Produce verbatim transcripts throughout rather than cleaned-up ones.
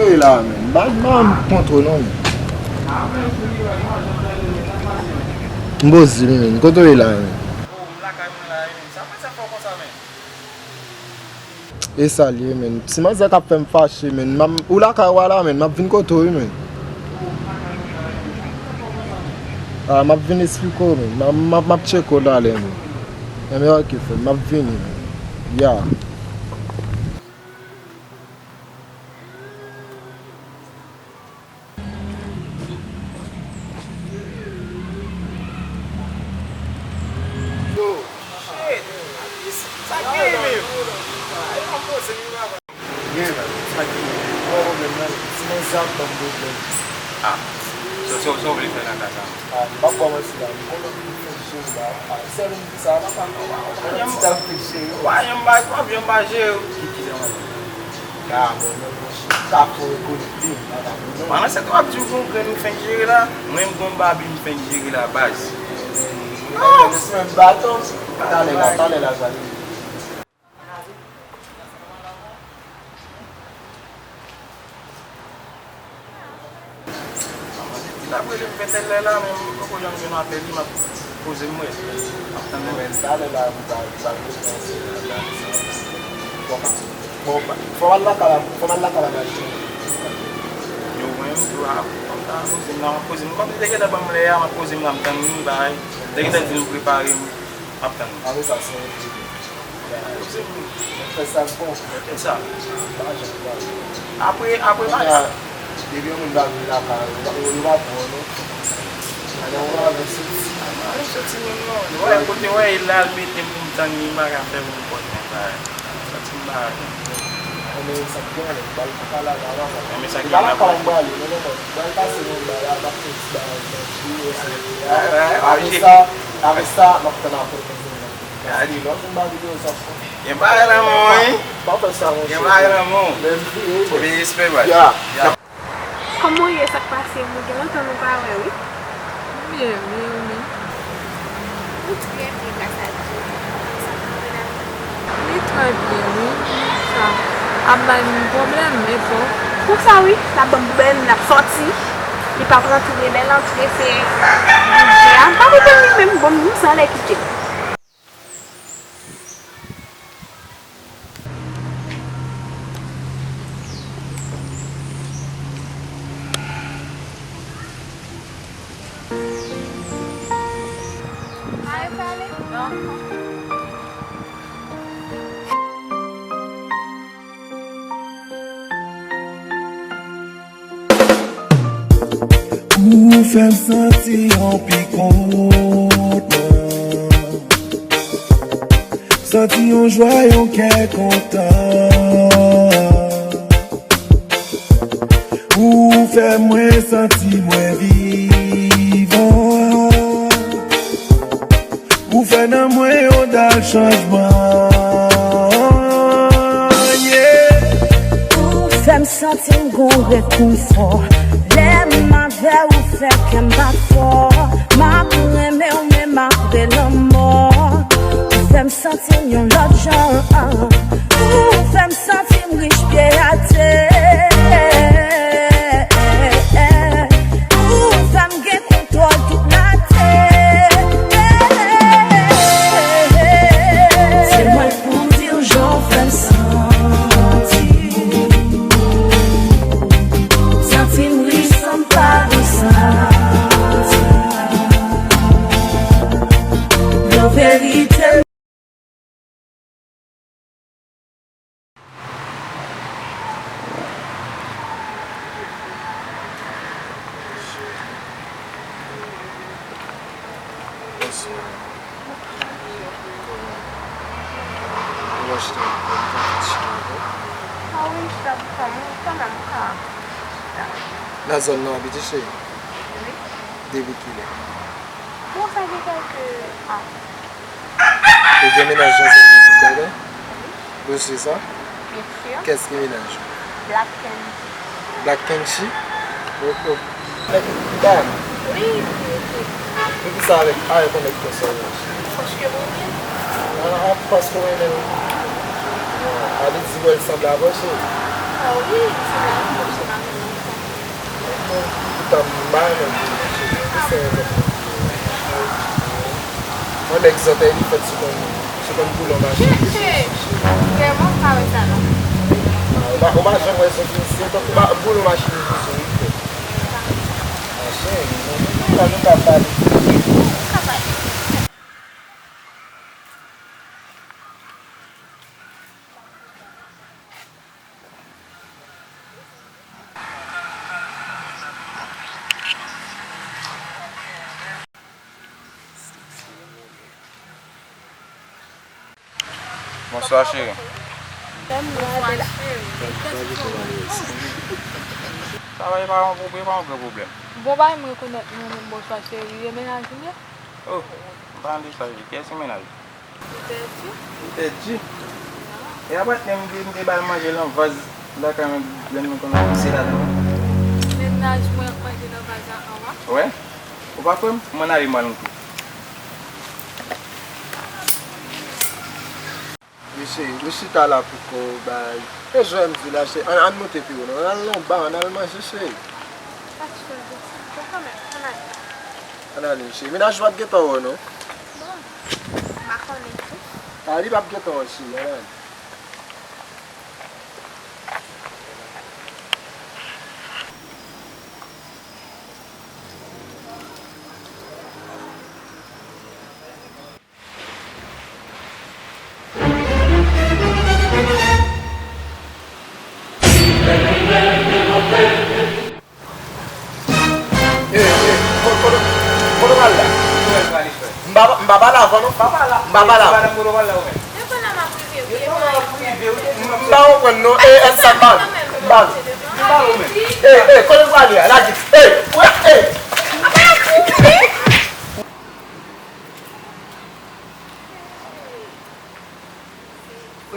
E la, men. Ba, ba m kontwòl non, men. M poze, men. Kote w ye la, men? E sa l ye, men. Ti manzè k ap fè m fache, men. M ap, ou lakay ou a la, men. M ap vin kote w, wi, men. A, m ap vin esplike w, men. M ap, m ap, m ap tcheke w talè, men. Enben, ok, frè m. M ap vini, men. Ya. Yo. Shit. Sa k gen menm? Ay, pa poze m, papa. Gen, sa k gen? Bon, pwoblèm nan, ti manzè ap ban m pwoblèm. Ah. So, so, so w vle fè nan ka sa? Ah, m p ap ba w manti la, m konn anpil fenk jere la. Ah, sèl ou m di sa, papa. Ou pa janm, ti ap fenk jere. Ou pa janm ba, ou pa janm ba jere. Ki, ki jan manzè? Ah, bon, non, non, sa fò rekonèt li, m pa ka pou non. Pandan se tan w ap di w gon grenn ou fenk jere la, mwen m gon babi m fenk jere la, baz. Non, se menm baton. Talè la, talè la, talè. Manman di, di l ap rele m ventè lè la, men m poko janm jwenn apèl li, m ap poze m wè. M ap tann li. Men talè la, m pral, m pral repanse la, la, bon, bon, fò m al lakay la, fò m al lakay la, m al jwenn li. Yo, mwen, m tou, a, m ta poze m la, m ap poze m. Kòm li te gentan ban m lè a, m ap poze m la, m tann li, bay. Li te gentan di m prepare m, m ap tann li. Apre sa, se yon Mwen fè sa k bon. Mwen fè sa. Pa janm pale. Apre, apre, pa janm. Depi yon moun pa vin lakay ou, yo pa pran w non. Alò, ou pa vle soti. Mwen soti menm non. Wè, kote wè, e la l mete m pou m tann li, m pa ka fè moun pòt mwen bagay. Soti m pa. Anben, sa k gen, anben, bal pa pale ak avan sa. Anben, sa k gen lakay m prale, non, non, non. Bal pase nan bal la, m ap fè ti bagay, tankou, etsetera. Apre sa, apre sa, m ap tann apèl. Gade. Lòt moun pa videyo sa fò. Gen bagay nan men w, wi. Pa fè sa, monchè. Gen bagay nan men w. Epi respè, baz. Ya. Ya. Kòman w ye, sa k pase? Mwen gen lontan nou pa wè, wi. Byen, byen, wi. Ou trè byen, gras a Dye. Sa k ap fè la? Li trè byen, wi. Sa ap bay m pwoblèm, men bon. Pou sa, wi, l ap ban m pwoblèm, l ap sòti. Li p ap rantre, lè l antre, se bidjè a. M pa konprann li menm, bon, m san lè kite. Ou fè m santi yon pi kontan, santi yon jwa, yon kè kontan. Ou fè mwen santi mwen vivan. Ou fè nan mwen yon dal chanjman, yeah. Ou fè m santi m gon rekonfò. Lè m avè w, ou fè kè m bat fò. M ap renmen w menm apre lanmò. Ou fè m santi m yon lòt jan. Ou fè m santi m rich pye atè. Ou fè m gen kontwòl tout latè. Se mwen k pou di w jan w fè m santi. Santi m rich san m pa gen santi. Nan verite, Bonswa. Ou achte yon pòm, ou ka fè chita avè w? A wi, m chita pou kò m, wi, kanmenm, ou ka chita. Nan zòn nan w abite, cheri? Wi. Depi kilè? Bon, sa gen kèlke an. Ou gen mennaj nan zòn nan, tout bagay? Wi. Ou sou sa? Byen si. Kès ki mennaj ou? Black Kenchi. Black Kenchi? Ou, ou, nèg Dayana? Wi, wi, wi. Poukisa avèk, avèk yon nèg konsa ou mache? Paske mwen renmen l. A, a, paske w renmen l. A, li di w wè l sanble avè w, cheri? A wi, li sanble avè m, cheri. Ba nèg yo, mesye, yo fè yon lòt nèg yo. Yon nèg zantèy li fèt sou konn, sou konn boulon machin. Vrèman, m pa wè sa non. Ah, ou pa, ou pa janm wè zantèy, se tankou ba, boulon machin li bouzou, wi, frè. Machin, nou, nou, nou, nou ka pale. Bonswa, cheri. Sa va, e pa yon pwoblèm, pa yon gran pwoblèm. Bon, bay mwen rekonèt mwen menm, bonswa, cheri. E mennaj ou ye? Oh, m pa nan de sa, cheri. Kiyès ki mennaj ou? Li pèdi. Li pèdi? E apre, m te, m te ba l manje nan vaz lakay mwen, grann mwen konn ap pouse ladan. Mennaj mwen ap manje nan vaz la anwa. Wè? Ou pa kwè m? M ann ale m al monte. Mesye, ou chita la pou kò w, bay. E jan m di la, cheri, ann, ann monte pi wo, non. Ann al nan ba, ann al manje, cheri. Pa t chanje, bon, kanmenm, ann ale. Ann ale, cheri. Mennaj ou pa t gentan wè w, non. Bon, m pa konnen tou. A, li p ap gentan wè w, cheri, ann ale. Ey, ey, kote, kote, kote w pral la? M pa, m pa pale avè w non. M pa pale avè w. M pa konprann non. Ey, èske sa k pale? M pale. Ey, ey, kote w prale a? Lage. Ey, ey.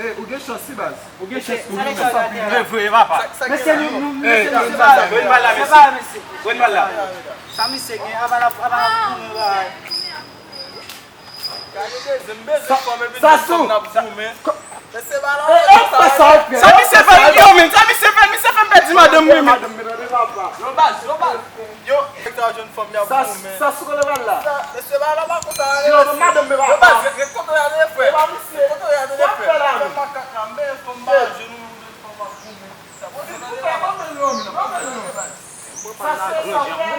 Ey, ou gen chans wi baz. Ou gen chans wi. Vre, vre, papa. Mesye, nou, nou, mesye, nou, se pa, se pa, mesye. Sa misye gen, apa l ap, apa l ap goumen, bagay. Gade de zen, m bezwen fanm epi de fanm n ap goumen. Mesye, ba la. Sa misye fè, yo, men, sa misye fè, misye fè m pèdi madanm mwen, men. Yo, baz, yo, baz. Yo, nèg sa jwenn fanm y ap goumen. Sa sou kote pral la. Mesye, ba la pa konsa ale. Yo, madanm, men yo, baz, ret kote w ale, frè. Ret kote w ale, frè. Fè makak la, m bezwen fanm ba jenou. Sa se sa, frè.